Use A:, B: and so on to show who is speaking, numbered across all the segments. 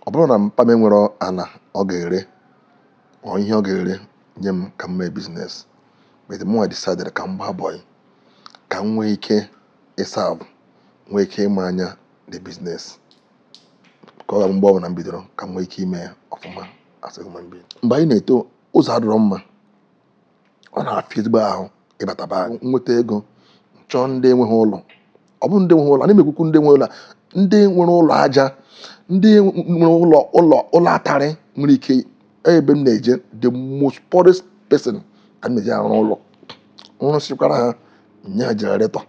A: Ọ bụrụ na mpa m enwero ana ọ ga-ere ọ ihe ọ ga-ere nye m ka m mee business, but mụnwa decided ka m gbaa boy, ka m nwee ike ịserve, nwee ike ịma anya the business, ka ọ ga mgbe ọbụla m bidoro, ka m nwee ike ime ọfụma as a human being. Mgbe anyị na-eto, ụzọ adịrọ mma, ọ na-afịa ezigbo ahụ ịbata be anyị. Nweta ego, chọọ ndị enweghị ụlọ. Ọ bụrụ ndị enweghị ụlọ, ana m ekwukwu ndị nwe ụlọ, ndị nwere ụlọ aja, ndị nwere ụlọ atarị nwere ike. Ebe m na-eje, the most poorest person ka m na-eje arụ ụlọ, nrụsịkwara ha, nye ha generator,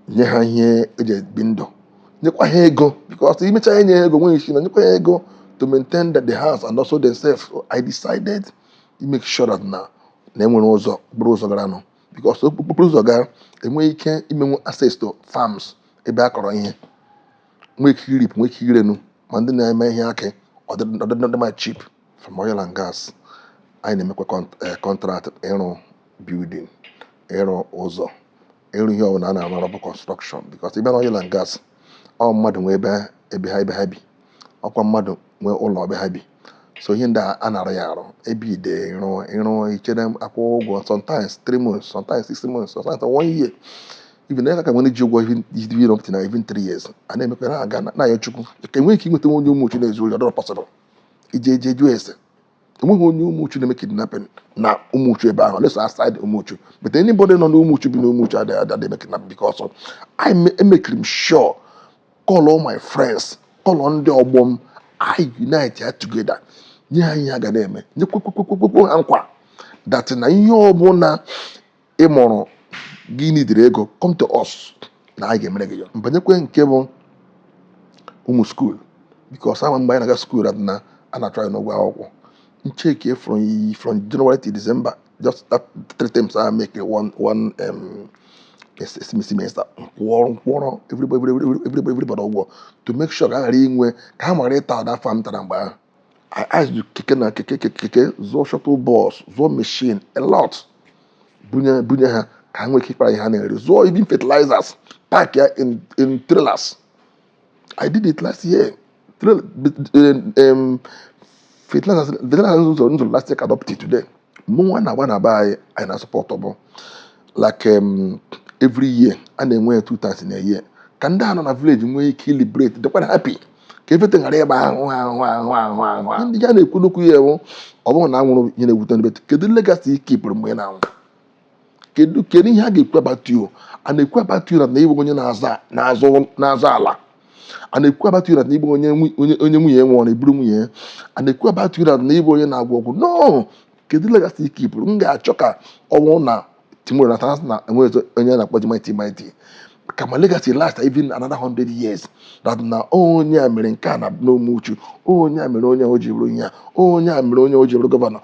A: nye ha ihe eji ebi ndụ, nyekwa ha ego, because imecha enye ha ego nweghị isi na nyekwa ha ego to maintain the house and also themselves. So I decided to make sure that na enwere ụzọ, okporo ụzọ gara nụ, because okporo ụzọ gara, enweghị ike imenwu access to farms ebe a kọrọ ihe, nwee ike iripụ, nwee ike irenu, ma ndị na-eme ihe akị ọ dị ma cheap. From oil and gas, anyị na-emekwa contract ịrụ building, ịrụ ụzọ, ịrụ ihe ọbụla a na-arụ bụ construction, because ịbịa na oil and gas, ọ mmadụ nwee ebe ha bi, ọkwa mmadụ nwee ụlọ ebe ha bi. So ihe ndị a na-arụ ya arụ ebe ide ịrụ ichere akwụ ụgwọ, sometimes 3 months, sometimes 6 months, sometimes one year, even aka ka nwere ji ụgwọ, even up to now, even 3 years a na-emekwa na-aga na-ayọ Chukwu ka enweghị ike inweta onye Ụmụchu na-ezu ori. Ọ dọrọ possible ije eje jụọ ese, enweghị onye Ụmụchu na-eme kidnapping na Ụmụchu ebe ahụ, unless outside Ụmụchu. But anybody nọ n'Ụmụchu, bi n'Ụmụchu, adịghị eme kidnapping, because I emekiri m sure, call all my friends, call ndị ọgbọ m, I unite ya together, nye ha ihe ha ga na-eme, nye kwekwekwekwe ha nkwa that na ihe ọbụla ị mụrụ gị nidiri ego, come to us na anyị ga-emere gị ya. Mbanyekwe nke bụ ụmụ school, because ama mgbe anyị na-aga school that na a na-achọ anyị n'ụgwọ akwụkwọ ncheke from January to December, just that three times I make one semester, nkwụọrọ everybody ụgwọ to make sure ka a ghara inwe ka ha mara ịta ada afọ m tara mgbe ahụ. I asked keke na keke, zụọ shuttle bus, zụọ machine, a lot, bunye ha ka ha nwee ike ịkpara ihe ha na-eri, zụọ even fertilizers, pack ya in trailers. I did it last year. Fertilizers nzụrụ last year ka up to today. Mụnwa na-agba na be anyị, anyị na-asupport bụ like every year a na-enwe ya two times in a year, ka ndị a nọ na village nwee ike liberate, dịkwa happy, ka everything ghara ịgba ahụ ahụ ahụ ahụ ahụ. Ndị ya na-ekwu n'okwu ya ewu, ọ bụrụ na anwụrụ ihe na-ewute ndị, kedu legacy keepụrụ mgbe ị na-anwụ? Kedu ihe a ga-ekwu about you? A na-ekwu about you na ịbụ onye na-azụ ala? A na-ekwu about you na ịbụ onye nwunye ya nwụrụ eburu nwunye ya? A na-ekwu about you na ịbụ onye na-agwọ ọgwụ? No, kedu legacy keepụrụ? M ga-achọ ka ọ bụrụ na tomorrow na na enweghị onye na-akpọ Mighty Mighty, ka ma legacy last even another 100 years, that na onye a mere nke a na n'Ụmụchu, onye a mere onye a o ji bụrụ ihe a, onye a mere onye o ji bụrụ governor.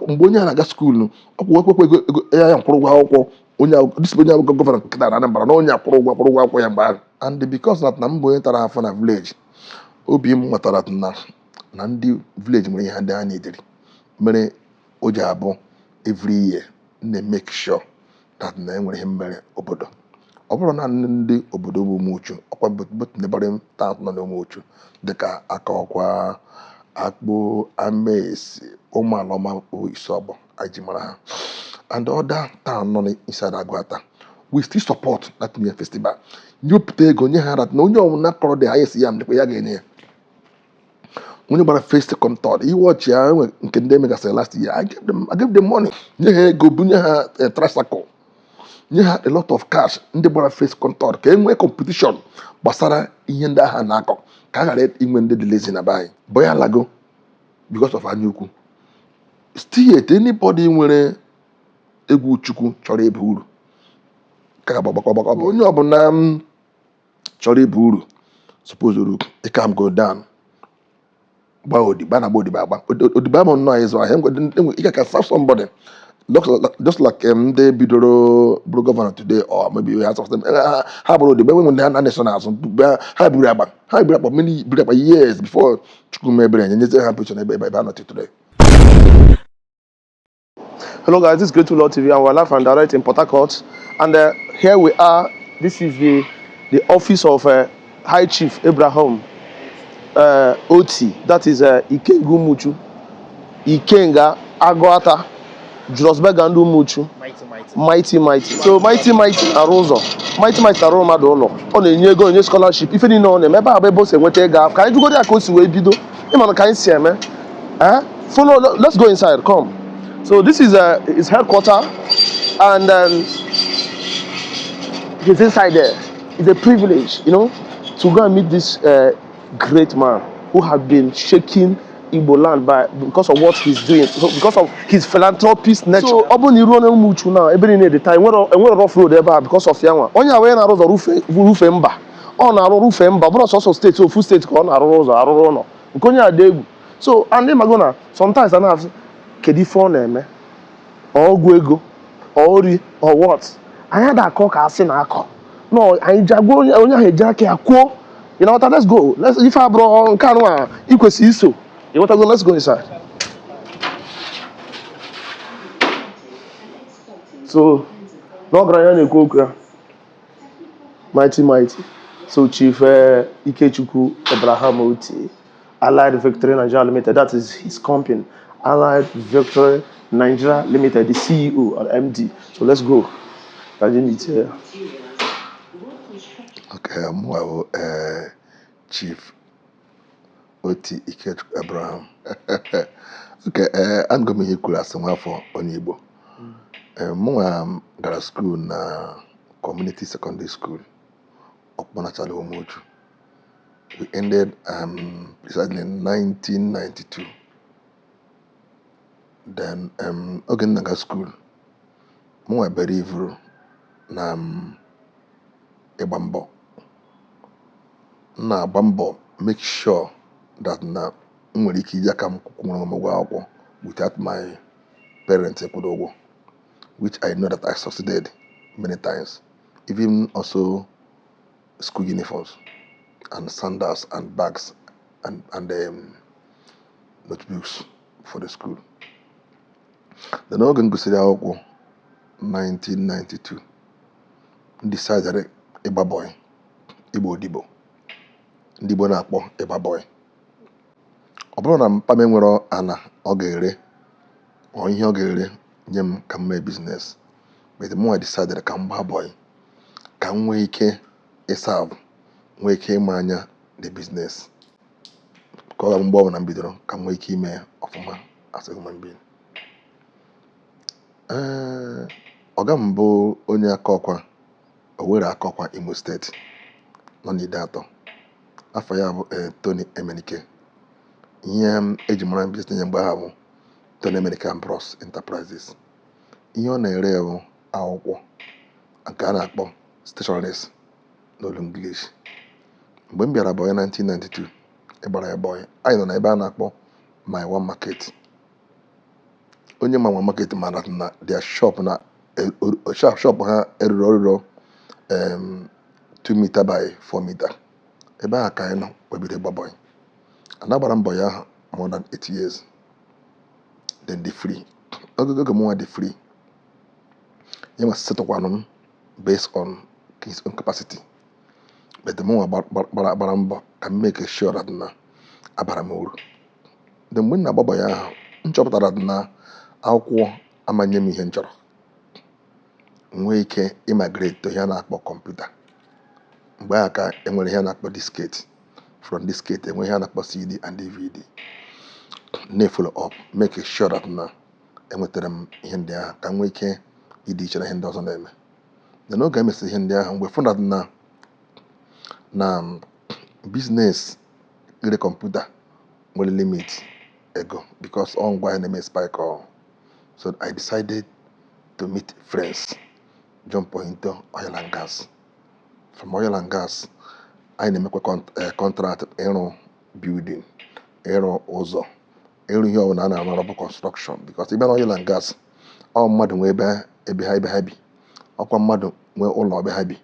A: Mgbe onye a na-aga school, ọkwụ ekwekwe ego ya kwụrụ ụgwọ akwụkwọ onye this onye abụ governor nkịta na Anambra, na onye a kwụrụ ụgwọ akwụkwọ ya mgbe ahụ. And because that na m bụ onye tara afọ na village, obi m nwetara na ndị village nwere ihe ndị ha nidiri mere o ji abụ every year m na-emake sure that na enwere ihe mmere obodo. Ọ bụrụ na ndị obodo bụ Ụmụchu, ọkwa both neighboring towns nọ n'Ụmụchu, dịka Akọkwa, Akpo, Amaesi, Ụmụalọma bụ Isiọgbọ anyị ji mara ha, and other town nọ inside Agụata, we still support that New Year festival, nyopụta ego nye ha, that na onye ọbụla kọrọ the highest yam, dịkwa ya ga-enye ya, onye gbara first, second, third. Ihe ọchị ya enwe nke ndị emegasịrị last year, I gave them money, nye ha ego, bunye ha tricycle, nye ha a lot of cash, ndị gbara first, second, third, ka e nwee competition gbasara ihe ndị agha na-akọ, ka a ghara inwe ndị dị lazy na be anyị. Boy alago because of anya ukwu. Still yet, anybody nwere egwu Chukwu chọrọ ịba uru, ka ga-agbakọ gbakọ. Onye ọbụla m chọrọ ịba uru suppose uru ịka go down, gba odibo, a na-agba odibo, agba odibo ama nnọọ ịzụ ahịa. Ị ga serve somebody just like ndị bidoro bụrụ governor today or maybe House of Assembly, ha bụrụ odibo. Enwe ndị ha na-eso n'azụ ha buru agba, ha buru akpa many, buru akpa years before Chukwu mebere nye nyezie ha position ebe ha nọ today.
B: Hello guys, this is Grateful Lord TV and we're live and direct in Port Harcourt. And here we are. This is the office of High Chief Abraham Oti, that is Ikenga Umuchu, Ikenga Agụata, Julius Berger ndị Umuchu.
C: Mighty, mighty.
B: Mighty, mighty. So mighty, mighty arụ ụzọ, mighty, mighty arụ mmadụ ụlọ, ọ na-enye ego, enye scholarship, ife niile ọ na-eme ebe a bụ ebe o si enweta ego ahụ. Ka anyị jụgoro ya ka o si wee bido, ịma na ka anyị si eme. Eh? Follow, let's go inside. Come. So this is his headquarter, and he's inside there. It's a privilege to go and meet this great man who have been shaking Igbo land by because of what he's doing, so because of his philanthropist nature. So ọ bụrụ na iruo na Umuchu now, ebe niile dị taa, enwere rough road ebe a because of ya nwa. Onye a wee na-arụ ụzọ rufe mba. Ọ na-arụ rufe mba, ọ bụrụ sọsọ steeti, ofu steeti ka ọ na-arụrụ ụzọ, arụrụ ụlọ. Nke onye a dị egwu. So and ịmago na sometimes a na-asị, kedu ife ọ na-eme? Ọgwụ ego, ori or what? Anyị ada akọ ka asị na akọ. No, anyị ji agwa onye onye ahụ eji aka ya kwuo. You know what? Let's go. Let's ife abụrụ nke anụ a ị kwesịrị iso. You want to go? Let's go inside. So, n'ọgaranya na-ekwu okwu ya. Mighty, mighty. So, Chief Ikechukwu Abraham Oti, Allied Victory Nigeria Limited, that is his company, Allied Victory Nigeria Limited, the CEO or MD. So, let's go. Can you meet here?
A: Okay, mụnwa bụ Chief Oti Ikechukwu Abraham. Okay, anụgo m ihe i kwuru asị nwafọ onye Igbo. Mụnwa gara school na Community Secondary School, Okponachala Umuchu. We ended precisely in 1992. Then oge m na-aga school, mụnwa believuru na ịgba mbọ. M na-agba mbọ make sure that na m nwere ike iji aka m kwụnwere onwe m ụgwọ akwụkwọ without my parents ịkwụdo ụgwọ, which I know that I succeeded many times. Even also school uniforms and sandals and bags and notebooks for the school. Then oge m gụsịrị akwụkwọ 1992, m decided ịgba boy, ịgba odibo, ndị Igbo na-akpọ ịgba boy. Ọ bụrụ na mpa m enwero ana ọ ga-ere or ihe ọ ga-ere nye m ka m mee business, but mụnwa decided ka m gbaa boy ka m nwee ike ịserve, nwee ike ịma anya the business, ka ọ ga mgbe ọbụla m bidoro ka m nwee ike ime ọfụma as a human being. Ee, ọga m bụ onye Akọkwa, Owerri Akọkwa, Imo Steeti, nọ n'Ide Atọ. Afọ ya bụ Tony Emenike. Ihe m eji mara business ya mgbe ahụ bụ Tony Emenike and Bros Enterprises. Ihe ọ na-ere bụ akwụkwọ nke a na-akpọ stationaries n'olu English. Mgbe m bịara boy 1992, ịgbara ya boy, anyị nọ n'ebe a na-akpọ Mile One Market. Onye ma One Market mara na their shop na shop ha eruru oruro 2 meter by 4 meter. Ebe ahụ ka anyị nọ wee bido ịgba boy. And agbara mbọ ya ahụ more than 8 years. Then dị free. Oge mụnwa dị free, ya nwa setụkwanụ m based on his own capacity. But mụnwa gbara mbọ ka m make sure that na abara m uru. Then mgbe m na-agba boy ahụ, m chọpụtara na akwụkwọ amanye m ihe m chọrọ. M nwee ike ịmigrate to ihe a na-akpọ kọmputa. Mgbe ahụ ka enwere ihe a na-akpọ diskette. From diskette, enwe ihe a na-akpọ CD and DVD. Na-follow up, make sure that na enwetara m ihe ndị ahụ ka m nwee ike ịdị iche na ihe ndị ọzọ na-eme. Then oge e mesịrị ihe ndị ahụ, mgbe fụ that na business ire kọmputa nwere limit ego because ọ ngwa ahịa na-eme spike ọ. So I decided to meet friends, jump into oil and gas. From oil and gas, anyị na-emekwa contract ịrụ building, ịrụ ụzọ, ịrụ ihe ọbụla a na-arụ arụ bụ construction, because ịbịa na oil and gas, ọ mmadụ nwe ebe ha bi, ọkwa mmadụ nwe ụlọ ebe ha bi.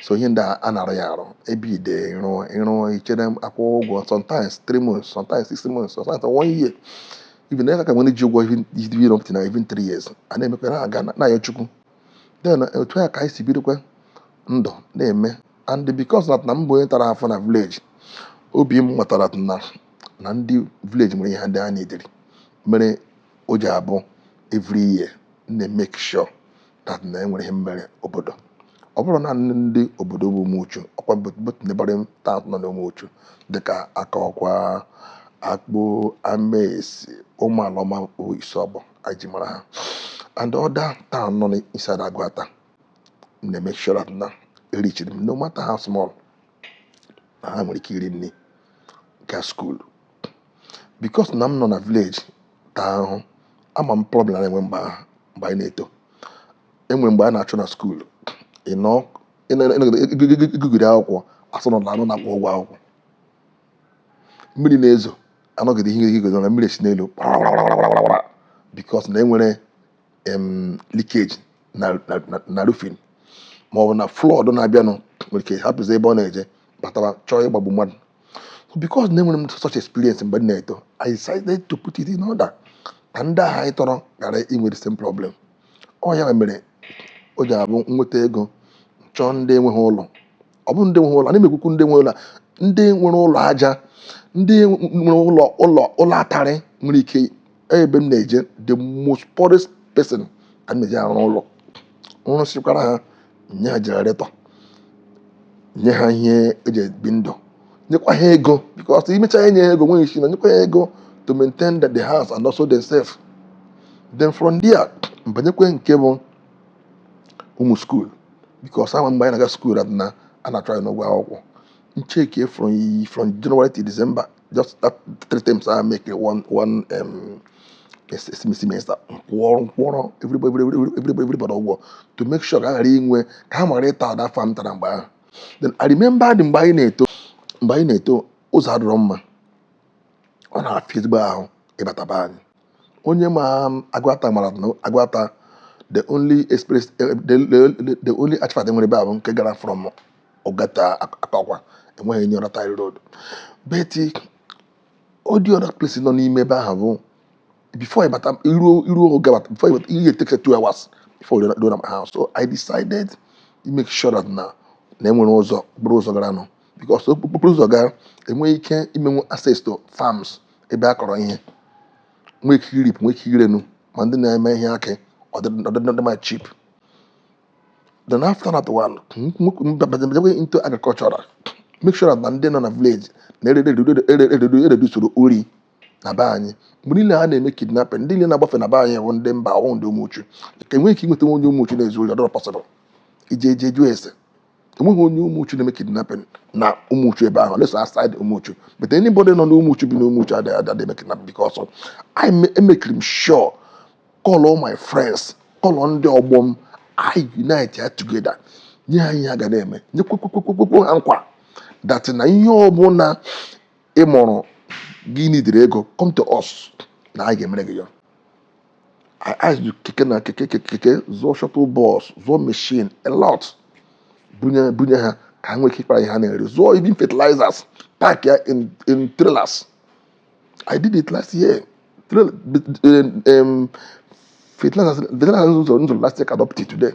A: So ihe ndị a na-arụ ya arụ ebe ide ịrụ ịrụ ichere akwụ ụgwọ, sometimes 3 months, sometimes 6 months, sometimes one year, even aka ka nwere ji ụgwọ, even up to now, even 3 years a na-emekwa na-aga na-ayọ Chukwu. Then otu a ka anyị si bidokwa ndụ na-eme, and because that na m bụ onye tara afọ na village, Obi m matara na ndị village nwere ihe ndị ha neediri, mere o ji abụ every year m na-make sure that na enwere ihe mere obodo. Ọ bụrụ na ndị obodo bụ Ụmụuchu, ọkwa both neighboring towns nọ n'Ụmụuchu, dịka Akọkwa, Akpo, Amaesi, Ụmụalọma bụ Isiọgbọ anyị ji mara ha, and other town nọ inside Agụata, m na-make sure that na erichiri m, no matter how small, na ha nwere ike iri nri, gaa school, because na m nọ na village taa ahụhụ. Ama m problem a na-enwe mgbe ahụ, mgbe anyị na-eto. Enwere mgbe a na-achụ na school, ị nọ ịgụgide akwụkwọ, asụ nọ na anụ na-akwụ ụgwọ akwụkwọ. Mmiri na-ezo, anọgide ihe igodo na mmiri esi n'elu kparawarawarawara, because na enwere leakage na roofing, ma ọ bụ na flood na-abịanụ nwere ike hapụzi ebe ọ na-eje batara chọọ ịgbagbu mmadụ. So because na enwere m such experience mgbe m na-eto, I decided to put it in order ka ndị ahụ anyị tọrọ ghara inwe the same problem. Ọ ya mere o ji abụ nweta ego, chọọ ndị enweghị ụlọ. Ọ bụ ndị enweghị ụlọ, ana m ekwukwu ndị nwe ụlọ, ndị nwere ụlọ aja, ndị nwere ụlọ atarị nwere ike. Ebe m na-eje, the most poorest person ka m na-eje arụ ụlọ, nrụsịkwara ha, nye ha generator, nye ha ihe eji ebi ndụ, nyekwa ha ego, because imecha enye ha ego nweghị isi na nyekwa ha ego to maintain the house and also themselves. Then from there, mbanyekwe nke bụ ụmụ school, because ama mgbe anyị na-aga school that na a na-achọ anyị n'ụgwọ akwụkwọ. Ncheke from January to December, just that three times I make one semester, nkwụọrọ everybody ụgwọ to make sure ka a ghara inwe ka ha mara ịta ada afọ m tara mgbe ahụ. Then I remember mgbe anyị na-eto, mgbe anyị na-eto, ụzọ adịrọ mma. Ọ na-afịa ezigbo ahụ ịbata be anyị. Onye ma Agụata mara na Agụata, the only express, the only asphalt enwere ebe a bụ nke gara from Ogata Akọkwa. Enweghị any other tarred road, but all the other places nọ n'ime ebe ahụ bụ before ịbata iruo oge bata, before ịbata, ihe take 2 hours before you ruo na my house. So I decided to make sure that na enwere ụzọ, okporo ụzọ gara nụ, because okporo ụzọ gara enweghị ike imenwu access to farms ebe a kọrọ ihe, nwee ike iripụ, nwee ike irenu, ma ndị na-eme ihe akị, ọ dị ma cheap. Then after that one, mbanye into agricultural, make sure that na ndị nọ na village na eredusoro ori na be anyị. Mgbe niile ha na-eme kidnapping, ndị niile na-agbafe na be anyị bụ ndị mba ọhụụ, ndị Ụmụchu. Ka enweghị ike inweta onye Ụmụchu na-ezu ori, ọ dịrọ possible. Ije eje jụọ ese, enweghị onye Ụmụchu na-eme kidnapping na Ụmụchu ebe ahụ, unless outside Ụmụchu. But anybody nọ n'Ụmụchu, bi n'Ụmụchu, adịghị eme kidnapping, because I emekiri m sure, call all my friends, call ndị ọgbọ m, I unite ya together, nye ha ihe ha ga na-eme, nye kwekwekwekwe ha nkwa that na ihe ọbụla ị mụrụ gị nidiri ego, come to us na anyị ga-emere gị ya. I asked keke na keke, zụọ shuttle bus, zụọ machine a lot, bunye ha ka ha nwee ike ịkpara ihe ha na-eri, zụọ even fertilizers, pack ya in trailers. I did it last year. Trail, fertilizers nzụrụ last year can up to today.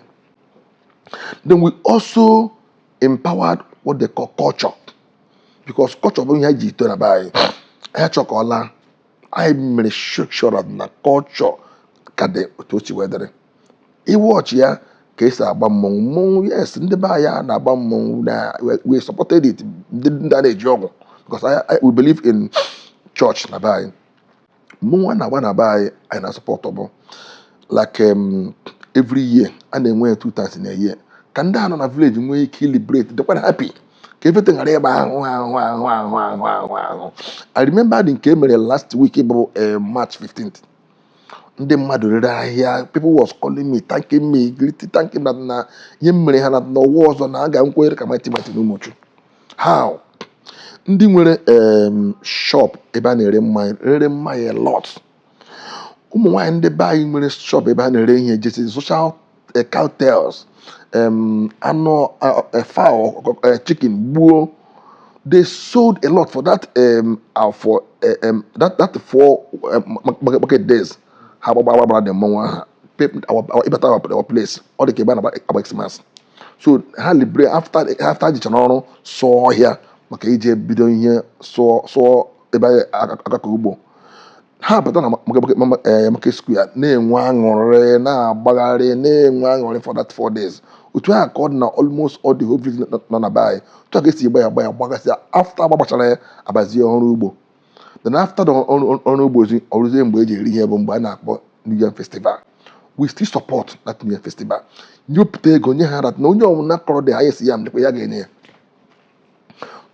A: Then we also empowered what they call culture, because culture bụ ihe anyị ji ito na be anyị. Anyị achọ ka ọ laa. Anyị mere sure that na culture ka dị otu o si wee dịrị. Iwọchị ya ka esi agba mmọnwụ mmọnwụ, yes, ndị be anyị a na-agba mmọnwụ na we supported it. Ndị a na-eji ọgwụ, because we believe in church na be anyị. Mmọnwụ a na-agba na be anyị, anyị na-support bụ like every year a na-enwe ya two times in a year, ka ndị a nọ na village nwee ike liberate, dịkwa happy, ka everything ghara ịgba ahụ ahụ ahụ ahụ ahụ ahụ ahụ. I remember the nke e mere last week bụ March 15th. Ndị mmadụ rere ahịa. People was calling me, thanking me, greeting, thanking that na ihe m mere ha na n'ụwa ọzọ na a ga nkwenyere ka mighty mighty n'Ụmụchu. How ndị nwere shop ebe a na-ere mmanya rere mmanya a lot. Ụmụ nwaanyị ndị be anyị nwere shop ebe a na-ere ihe jesi social cocktails, anụ, fowl, chicken gbuo. They sold a lot for that for that four market days ha gbara the mmọnwụ ahụ. Ịbata our place, ọ dị ka ebe a na-agba agba Xmas. So ha liberate after jichara ọrụ, sụọ ọhịa, Maka ije bido ihe sụọ sụọ ebe anyị akọ ugbo, ha bata na market square na-enwe aṅụrị, na-agbagharị, na-enwe aṅụrị for that 4 days. Otu ahụ ka ọ dị na almost all the whole village nọ na be anyị. Otu a ka esi gba ya, gba ya, gbagasị ya. After agbagbachara ya, abazie ọrụ ugbo. Then after the ọrụ ugbo ozi ọrụzie, mgbe eji eri ihe bụ mgbe a na-akpọ New Yam Festival. We still support that New Yam Festival, nyopụta ego nye ha that na onye ọbụla kọrọ the highest yam, lekwa ya ga-enye ya.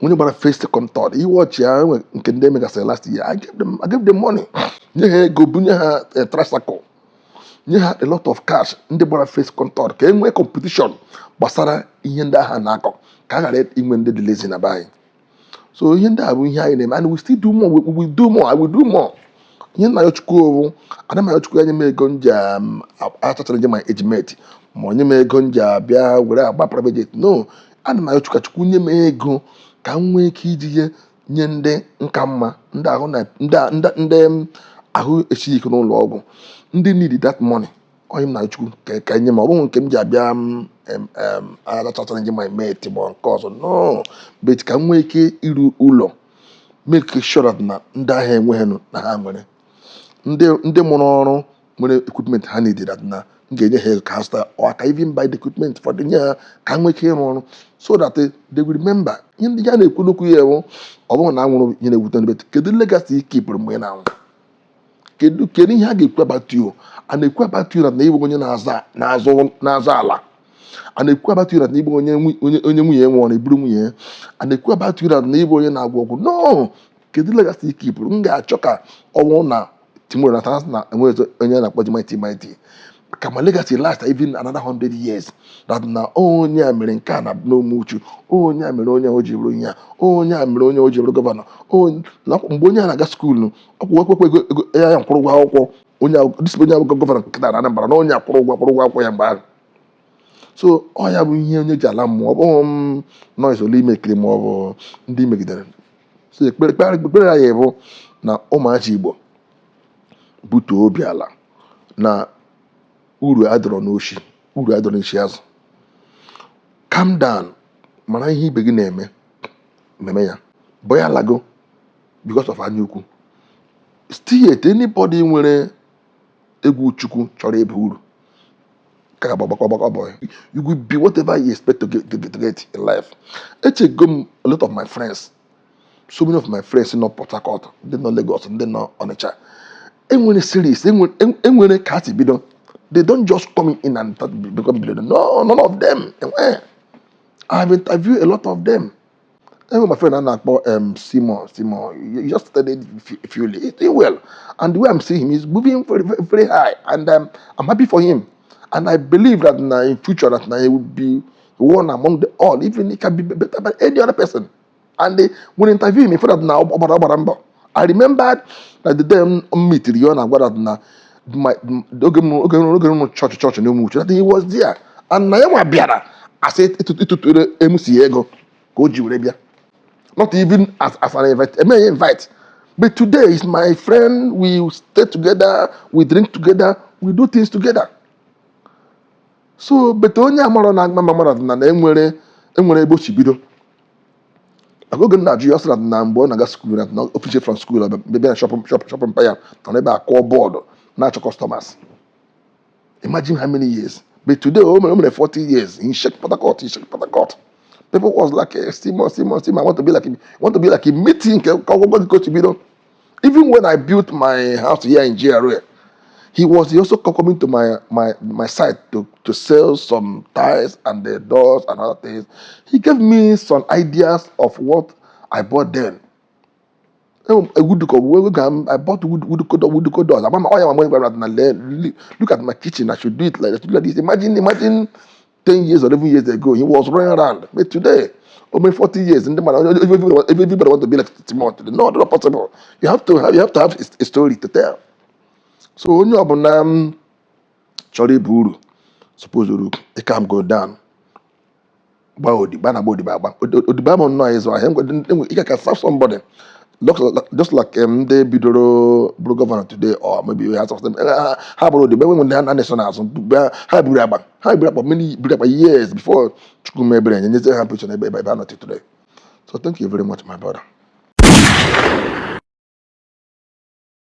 A: Onye gbara first, second, third, iwe ọchị ya enwe nke ndị emegasịrị last year, I gave them money, nye ha ego, bunye ha tricycle, nye ha a lot of cash. Ndị gbara first, second, third, ka e nwee competition gbasara ihe ndị agha na-akọ, ka a ghara inwe ndị dị lazy na be anyị. So ihe ndị a bụ ihe anyị na-eme, and we still do more. We will do more. I will do more. Ihe nna ya Chukwu owu ana m ayọ Chukwu ya nye m ego m ji achachara nje my age mate, ma onye m ego m ji abịa were agba private jet. No, ana m ayọ Chukwu ka Chukwu nye m ego ka m nwee ike iji ihe nye ndị nka mma, ndị ahụ na ndị ahụ esighị ike n'ụlọ ọgwụ, ndị need that money. Onye m na Chukwu ka nye m, ọ bụghị nke m ji abịa m achachara nje my mate ma nke ọzọ, no, but ka m nwee ike iru ụlọ, make sure that na ndị ahịa enweghị na ha nwere ndị mụrụ ọrụ nwere equipment ha needed, that na m ga-enye ha ego ka ha zụta, or ka even buy the equipment for the nye ha ka ha nwee ike ịrụ ọrụ, so that they will remember. Ihe ndị ya na-ekwu n'okwu ya ewu, ọ bụrụ na anwụrụ, ihe na-ewute ndị, kedu legacy ị keepụrụ mgbe ị na-anwụ? Kedu ihe a ga-ekwu about you? A na-ekwu about you na ịbụ onye na-azụ ala. A na-ekwu about you na ịbụ onye nwunye nwụrụ eburu nwunye ya. A na-ekwu about you na ịbụ onye na-agwọ ọgwụ. No, kedu legacy ị keepụrụ? M ga-achọ ka ọ bụrụ na tomorrow na na enweghị onye a na-akpọ Mighty Mighty, ka ma legacy last even another 100 years, that na onye a mere nke a na n'Omuchu, onye a mere onye a o ji bụrụ ihe a, onye a mere onye o ji bụrụ governor. Na mgbe onye a na-aga school, ọkwụ ekwekwe ego ya kwụrụ ụgwọ akwụkwọ onye this onye abụ governor nkịta na Anambra, na onye akwụrụ ụgwọ kwụrụ ụgwọ akwụkwọ ya mgbe ahụ. So ọ ya bụ ihe onye ji ala mmụọ. Ọ bụghị m noise ole imekiri ma ọ bụ ndị megidere. So ekpere anyị bụ na ụmụazị Igbo butuo obi ala na uru adọrọ n'oshi, uru adọrọ n'isi azụ. Calm down, mara ihe ibe gị na-eme, meme ya bụ ya lago because of anya ukwu. Still yet, anybody nwere egwu Chukwu chọrọ ịba uru ka ga-agbakọ gbakọ boy, you will be whatever you expect to get in life. Echego m a lot of my friends, so many of my friends nọ Port Harcourt, ndị nọ Lagos, ndị nọ Onitsha, enwere series, enwere ka ha si bido. They don't just come in and start become billionaire. No, none of them. Enwe, I have interviewed a lot of them. Enwe my friend a na-akpọ Simon. Simon, he just started fuel. He's doing well, and the way I'm seeing him, he's moving very, very, very high, and I'm happy for him, and I believe that na in future that na he will be one among the all, even he can be better than any other person. And when I interview him, he felt that na ọ gbara mbọ. I remembered that the day m meetiri ya, ọ na-agwa that na my oge m chọọchị na Ụmụuchu, that he was there and na ya nwa bịara asị ịtụtụrụ MC ego ka o ji were bịa, not even as an invite, eme invite. But today he's my friend. We stay together, we drink together, we do things together. So but onye amarọ na agma mara na enwere ebe o si bido. Maka oge m na-ajụ ya, ọ sịrị na mgbe ọ na-aga school, na o from school bịa na shop mpa ya, nọ n'ebe a kụọ board na-achọ customers. Imagine how many years. But today o mere 40 years he shake Port Harcourt, he shake Port Harcourt. People was like, eh, Simon, Simon, Simon, I want to be like him, I want to be like him. Meeting ka ọgwụgwọ gị ka o si bido. Even when I built my house here in GRA, he also coming to my site to sell some tiles and the doors and other things. He gave me some ideas of what I bought then. A wood I bought wood doors. I'm oh yeah, I'm going to look at my kitchen. I should do it like, like this. Imagine 10 years or 11 years ago, he was running around. But today, over 40 years, and everybody want to be like Timon today. No, not possible. You have to have a story to tell. So onye ọbụla m chọrọ ịba uru, suppose uru calm go down, gbaa odibo a na-agba odibo, agba odibo ahụ nnọọ ịzụ ahịa. Ị ka serve somebody just like ndị bidoro bụrụ governor today or maybe House of Assembly, ha bụrụ odibo. Enwe ndị ha na-eso n'azụ, ha buru agba, ha buru akpa many, buru akpa years before Chukwu mebere enye nyezie ha position ebe ha nọ today. So thank you very much, my brother.